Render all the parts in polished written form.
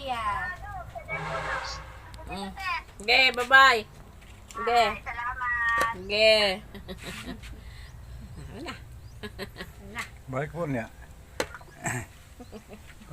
Delia. Okay, bye-bye. Okay. Salamat. Okay. Ano na? Balik po niya.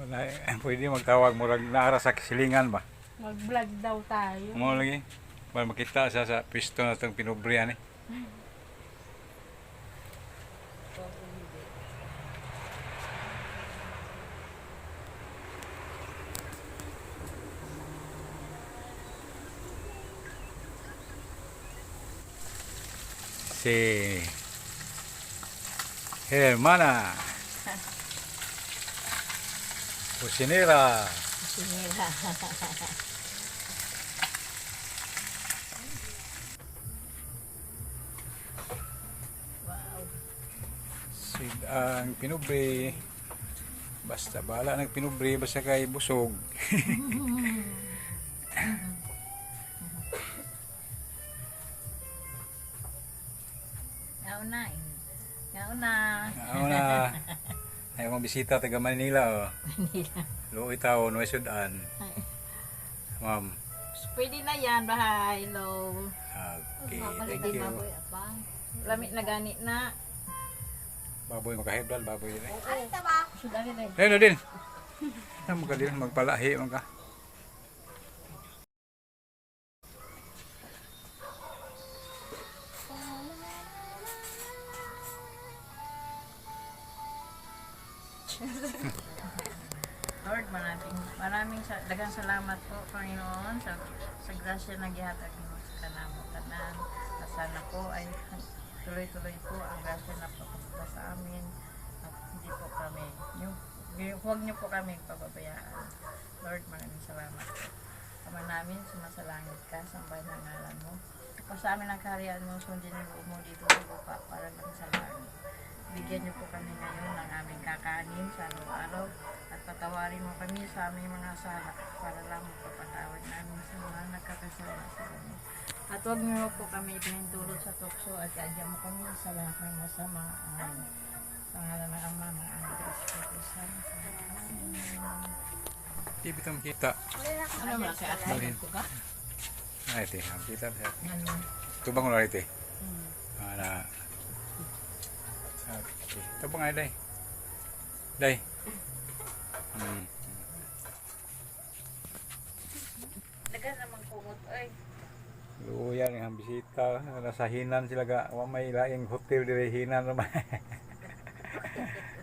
Wala, eh, pwede magtawag murag naara sa kisilingan ba. Mag-vlog daw tayo. Mo lagi. Para makita siya sa pisto na itong pinubrihan eh. Si Hermana Kusinera. Sig ang pinubre. Basta bala ng pinubre basta kay busog. Ngauna eh. Ngauna. Ako na. Ay akong bisita taga Manila oh. Luoy tao no sudan. Ma'am. Pwede na yan. Bye. Hello. Okay, thank you. Lami na gani na. Baboy makahibdal baboy din. Ano ito ba? Sudan na. Ayun na din. Ano ka din magpalahi man ka. Lord, maraming maraming daghang salamat po, Panginoon, sa grasya na gihatag nimo sa kanamo tanan. At sana po ay tuloy-tuloy po ang grasya na papunta sa amin at hindi po kami huwag niyo po kami pababayaan. Lord, maraming salamat po. Ama namin, sumasalangit ka, sambahin ang ngalan mo. Sa amin ang kaharian mo, sundin ang loob mo dito sa lupa para lang sa langit. Bigyan niyo po kami ngayon ng aming kakanin sa araw-araw at patawarin mo kami sa aming mga sala para lang mapapatawad namin sa mga nagkakasala sa amin. At huwag niyo po kami pinintulot sa tukso at iadya mo kami sa lahat ng masama. Amen. Sa ngalan ng Ama, ng Anak, at Espiritu Santo. Amen. Di bitong kita. Ano man kaya Balhin. ko ka? Ay, te, ang kita siya. Ano? Tubang ko na ite. Ana. Okay. Tubang ay day. Day. Dagan naman kumot ay. Luya ni ang bisita nasa Hinan sila ga wa may laing hotel dire Hinan naman.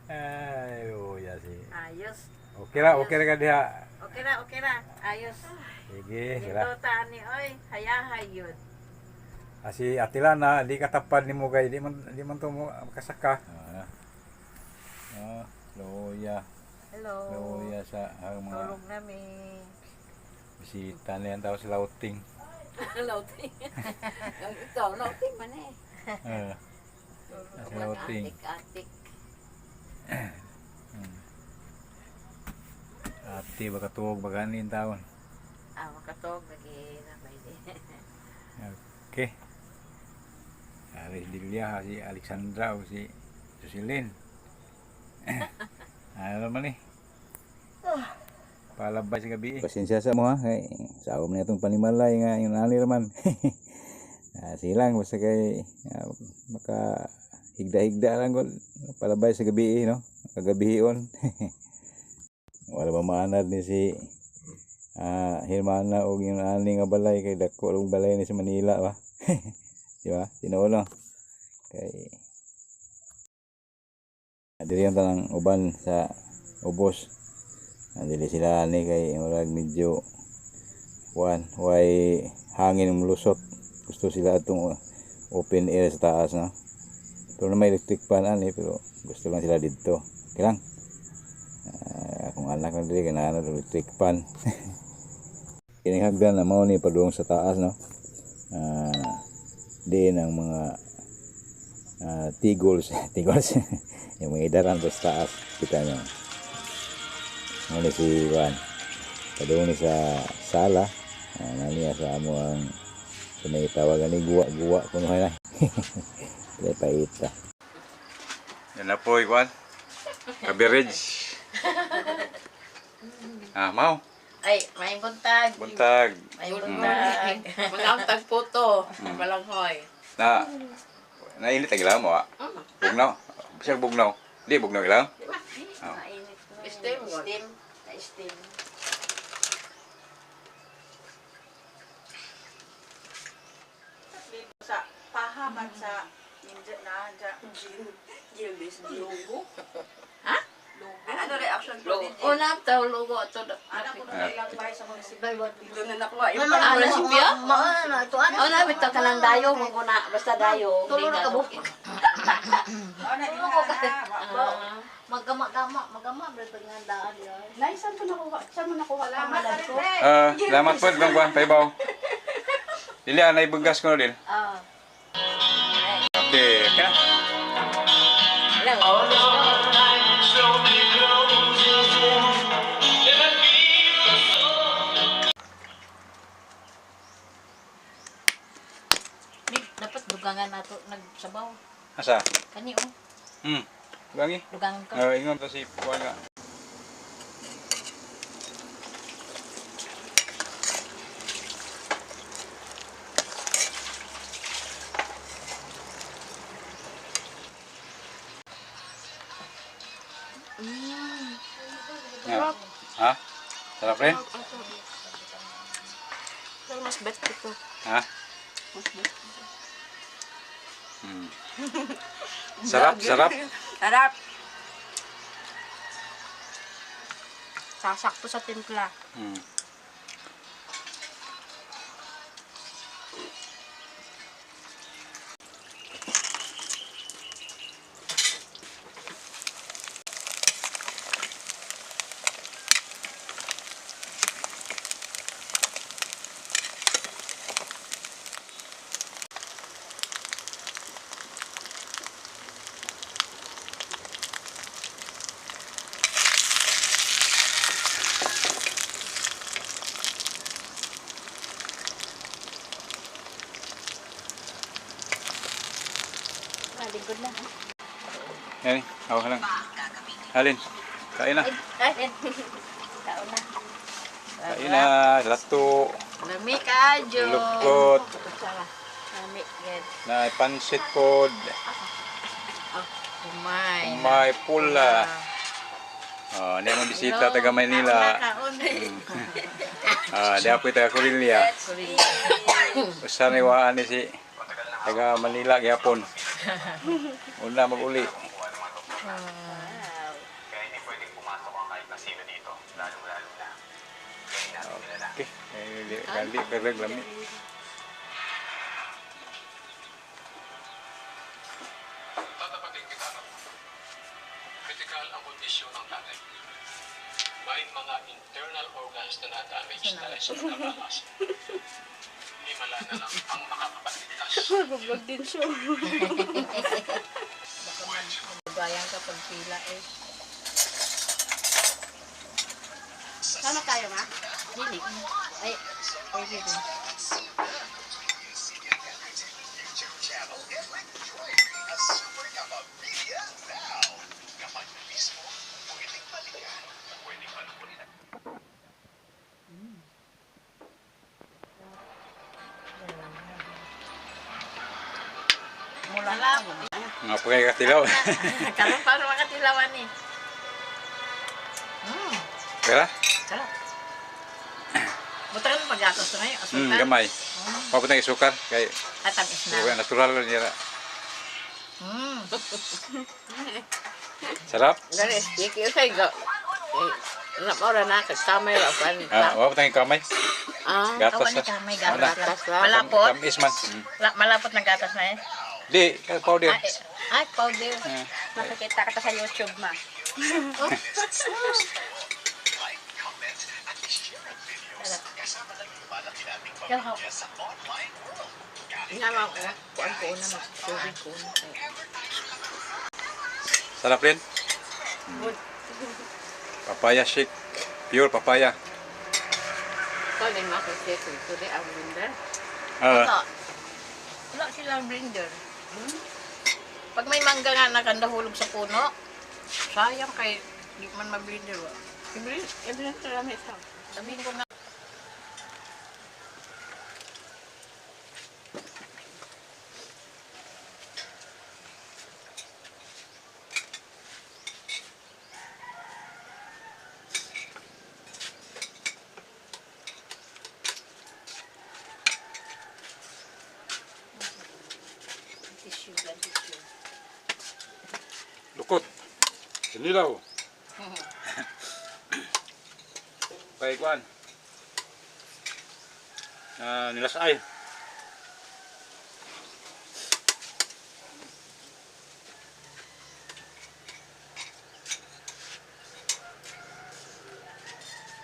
Ay, luya si. Ayos. Okay ra ka diha. Okay ra, okay ra. Ayos. Sige, sila. Dito tani oy, hayahay yun. Ah, si Atilana, di katapad nimo kay di man to mo kasaka. Ah, ah, luya. Hello. Luya sa ang mga Tulog nami. bisita na yan tao sa lauting. Lauting. Ikaw, lauting man eh. Ah, sa lauting. Atik, atik. Ate, baka tuog, baka anin taon. Ah, makatog, lagi na may di. Okay. Aris Dilia, si Alexandra o si Jocelyn. Ano naman eh. Palabas sa gabi eh. Pasensya sa mo ha. Kay, sa na itong panimalay nga yung ani naman. Ah, silang basta kay maka higda-higda lang ko palabay sa gabi eh, no. Kagabihion. Wala ba maanad ni si Hermana og yung ani nga balay kay dako og balay ni sa Manila ba. Di ba? Tinuod no. Kay diri ang tanang uban sa ubos. Dili sila ani kay murag medyo kuan way hangin mulusot. Gusto sila atong open air sa taas no. Pero na may electric fan ani pero gusto lang sila didto. Okay lang. Akong anak na diri ganahan og electric fan. Kining hagdan na mao ni padung sa taas no. Diin ang mga tigols, tigols. Yung mga idaran sa taas kita nyo. Mao ni si Juan. Padung ni sa sala. Naniya sa amo ang may tawagan ni guwa-guwa kuno na. Kaya paita. Yan na po, Juan. Kaberage. Ah, mau. Ay, may buntag. Buntag. May buntag. Walang tagputo. Balanghoy. Na nainit ang ilang mo ah. Bugnaw. Bisag bugnaw. Di bugnaw ilang. Oh. Mainit na. Steam. Steam. Na-steam. Sa pahaman sa ninja na dya. Lugo. Ha? Ano reaction ko? Una, taw lugo to. Anak ko na ilang bahay sa munisipyo. Doon na nakuha yung Ano na si Pia? Maano ito ano? Una, bitaw ka lang dayo, manguna, basta dayo. Tulo na ka buhok. Ano na diha na. Magkama-gama, magama bro pag ngandaan diyo. Nay, saan ko nakuha? Saan mo nakuha laman? Ah, salamat po bang kuan paibaw. Dili anay bugas ko dil. Ah. Okay, okay na. Dapat dugangan nato nagsabaw. Asa? Kani oh, Gangi. dugangan ko. Oh, ingon to si kuan nga. Sarap. Ha? Sarap rin? Pero mas bet ito. Ha? Sarap, sarap. Sarap. Sasakto sa timpla. Ah, lingkod na. Yan, ako lang. Halin, kain na. Ay, tao na. Kain na, lato, Lami kayo. lukot, Lami gid. na pansit pod, Kumay. may pula. Oh, niya mong bisita taga Manila. Kaon. Ah, di ako taga Corillia. Usa ni waan ni si taga Manila gyapon. Una mag-uli. Kaya hindi pwedeng pumasok ang kahit na sino dito, lalong-lalo na. Kaya hindi natin kilala. Okay, eh, di gali pero lami. Tatapatin kita anak. Critical ang kondisyon ng tatay. May mga internal organs na na-damage dahil sa pagkabalas. Himala na lang ang makakapagligtas. Mag-vlog din siya. Bayang ka pagpila eh. Sama tayo, ma? Dili. Ay, pwede din. Mga pagay katilaw. Karon pa makatilawan ni. Pera? Sarap. Buta ka paggatos na ngayon. Asukar. Gamay. Papunta ng sukar kay At ang isna. okay, natural niya. Sarap. Gani, sticky. Usay go. Eh, na maura na kamay ra pan. Ah, wa pa kamay. Ah, Gatas Awan ni na. kamay Wala. gatas. Gatas lang. Malapot. Tamis man. Malapot ng gatas na eh. Di, powder. Ay, ay, powder. Makikita kita sa YouTube, ma. Nga ma, kuan ko na mas tubig ko na. Sarap rin. Papaya shake. Pure papaya. Ito din makikita ito di ang blender. Ah, Wala. Wala silang blender. Pag may mangga nga nakandahulog sa puno, sayang kay di man mablender. Wa. Ibrin, ibrin sa lamesa. Sabihin ko nga. Tissue, tissue. Lukot. Sinilaw. Kay kuan. Ah, nilasay.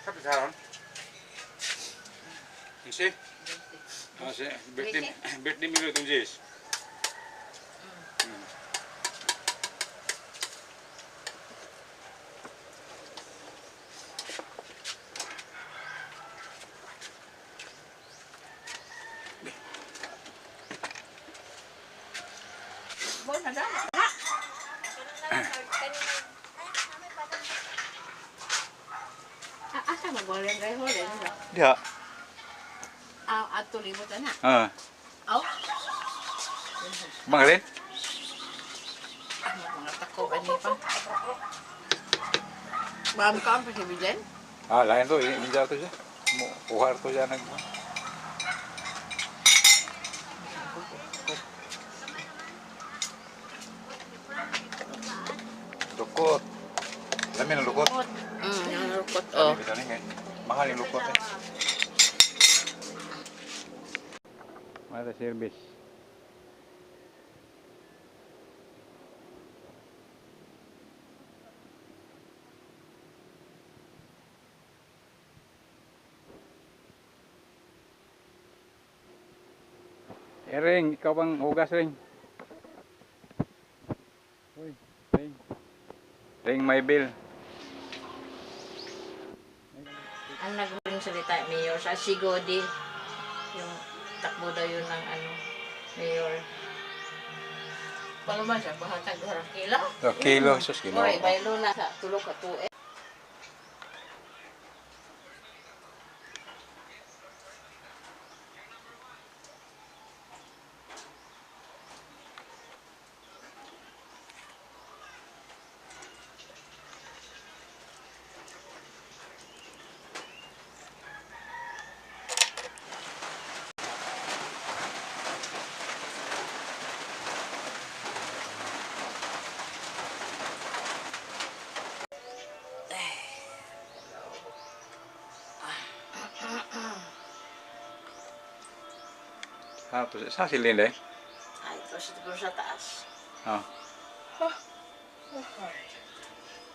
Kape karon. Insi? Ah, si birthday birthday milo itong Jis. Asa magwala ang gayho rin. Diha. Ah, ato libot ana. Ah. Aw, Mangalin? mga tako ani pa. Ma'am ka ang pasibilan? Ah, lain to, ninja to siya. Kuha to siya nag. Lukot. Dami ng lukot. Ang lukot oh. Dami dami ngayon. Mahal yung lukot eh. Mata service. Eh, Ring, ikaw bang hugas, Ring? Uy, Ring. Ring, may bill. Ang naghuling salita, mayor, sa si Godi. Yung takbo daw yun ng ano, mayor. Paano man siya bahatag duha ra kilo? Oh, kilo, sus, kilo. Oy, baylo na sa tulo ka tuig. Ah, to, sa silin eh. Ay, ito siguro sa taas. Ah.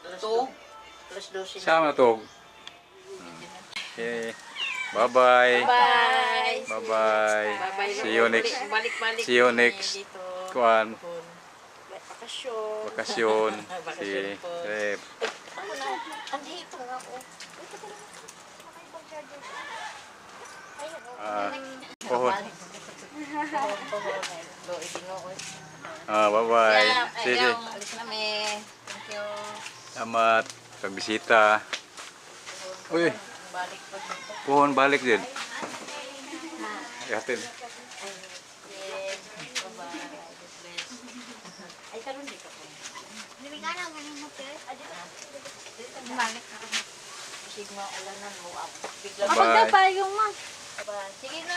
Alas To? Alas 12 na. Sama to. Okay. Bye-bye. Bye! Bye-bye. Bye-bye. See you next. Balik-balik. See you kami next. Dito. Kuan, Bakasyon. bakasyon. Si Bakasyon po. Rep. Ako na. Andito nga ako. Ah, pohon. Do, itingoy. Ah, bye-bye. Ay, Sige. alis nami. Thank you. Salamat pagbisita. Uy, Balik po dito. pohon balik din. Yatin. Bye-bye. God bless. Ay, karon di ka po. Balik. Sigma ulanan mo up. Bigla. Bye. Pagkapayong ma. Bye. Sige na.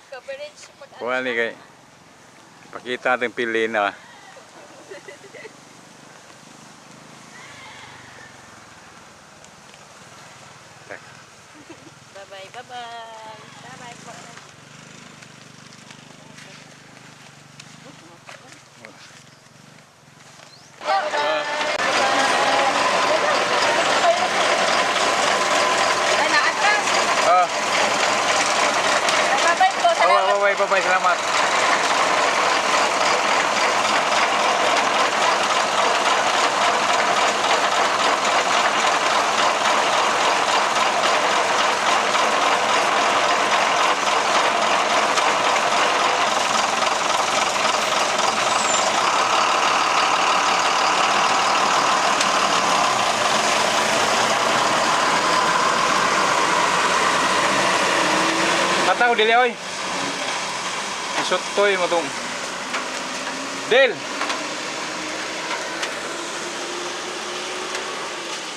Coverage pag Kuha ni kay. Pakita natin pili na. Bye-bye, bye-bye. Bye-bye po. Ah. Bye-bye po. Bye bye bye bye salamat. Dili oy. Isutoy mo tong. Del.